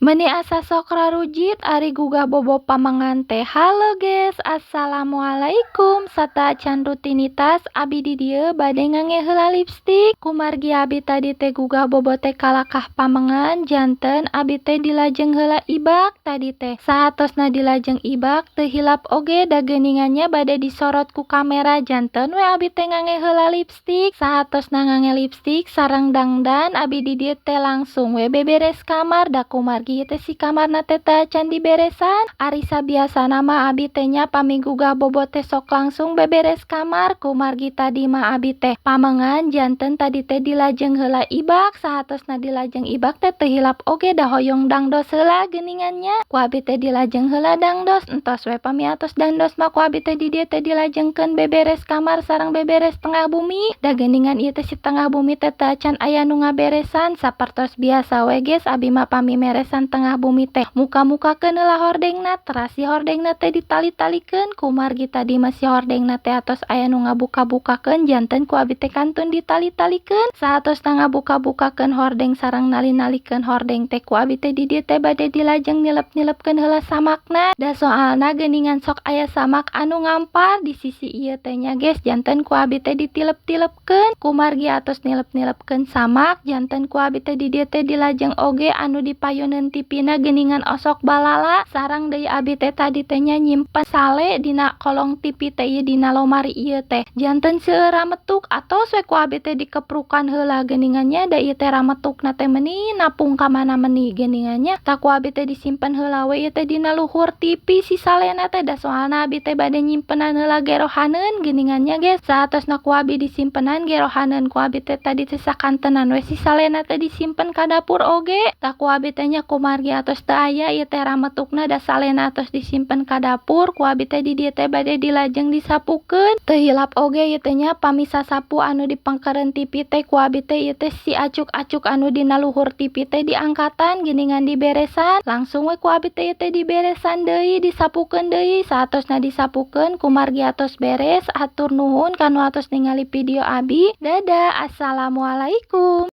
Meni asa sok rarujit ari gugah bobo pamengan teh. Halo guys, assalamualaikum. Sateuacan rutinitas, abi di dieu bade ngangge heula lipstik. Kumargi abi tadi teh gugah bobo teh kalakah pamengan, janten abi teh dilajeng heula ibak tadi teh. Saatosna dilajeng ibak, teu hilap oge da geuningannya bade disorot ku kamera, janten we abi teh ngangge heula lipstik. Saatosna ngangge lipstik sareng dangdan, abi di dieu teh langsung we beberes kamar, da kumargi teh si kamarna teh teu acan diberesan. Ari sabiasana mah abi teh nya pami gugah bobo teh sok langsung beberes kamar. Kumargi tadi mah abi teh pamengan, janten tadi teh dilajeng heula ibak. Saatosna dilajeng ibak teh teu hilap oge da hoyong dangdos heula geuningannya, ku abi teh dilajeng heula dangdos. Entos we, pami atos dangdos mah ku abi teh di dieu teh dilajengkeun beberes kamar sareng beberes tengah bumi, da geuningan ieu teh si tengah bumi teh teu acan aya nu ngaberesan. Sapertos biasa we geus, abi mah pami meresan tengah bumi teh muka-mukakeun heula hordengna, teras si hordengna teh ditali-talikeun. Kumargi tadi mah si hordengna teh atos aya nu ngabuka-bukakeun, janten ku abi teh kantun ditali-talikeun. Saatosna ngabuka-bukakeun hordeng sareng nali-nalikeun hordeng teh, ku abi teh di dieu teh bade dilajeng nilep-nilepkeun heula samakna, da soalna geuningan sok aya samak anu ngampar di sisi ieu teh nya geus, janten ku abi teh ditilep-tilepkeun. Kumargi atos nilep-nilepkeun samak, janten ku abi teh di dieu teh dilajeng oge anu dipayuneun tipina geuningan osok balala. Sareng deui abi teh tadi teh nya nyimpen sale dina kolong TV teh ieu, dina lomari ieu teh, janten seueur rametuk. Atos we ku abi teh dikeprukan heula geuningannya, da ieu teh rametukna teh meni napung ka mana meni geuningannya. Tah, ku abi teh disimpen heula we ieu teh dina luhur TV si salena teh, da soalna abi teh bade nyimpenan heula gerohaneun geuningannya geus. Saatosna ku abi disimpenan gerohaneun, ku abi teh tadi teh sakantenan we si salena teh disimpen ka dapur oge. Tah, ku abi teh nya kumargi atos teu aya ieu teh rametukna, da salena atos disimpen ka dapur, ku abi teh di dieu teh bade dilajeng disapukeun. Teu hilap oge ieu teh nya, pami sasapu anu dipengkeureun TV teh, ku abi teh ieu teh si acuk-acuk anu dina luhur TV teh diangkatan geuningan, diberesan. Langsung we ku abi teh ieu teh diberesan deui, disapukeun deui. Saatosna disapukeun, kumargi atos beres, hatur nuhun kanu atos ningali video abi. Dadah, assalamualaikum.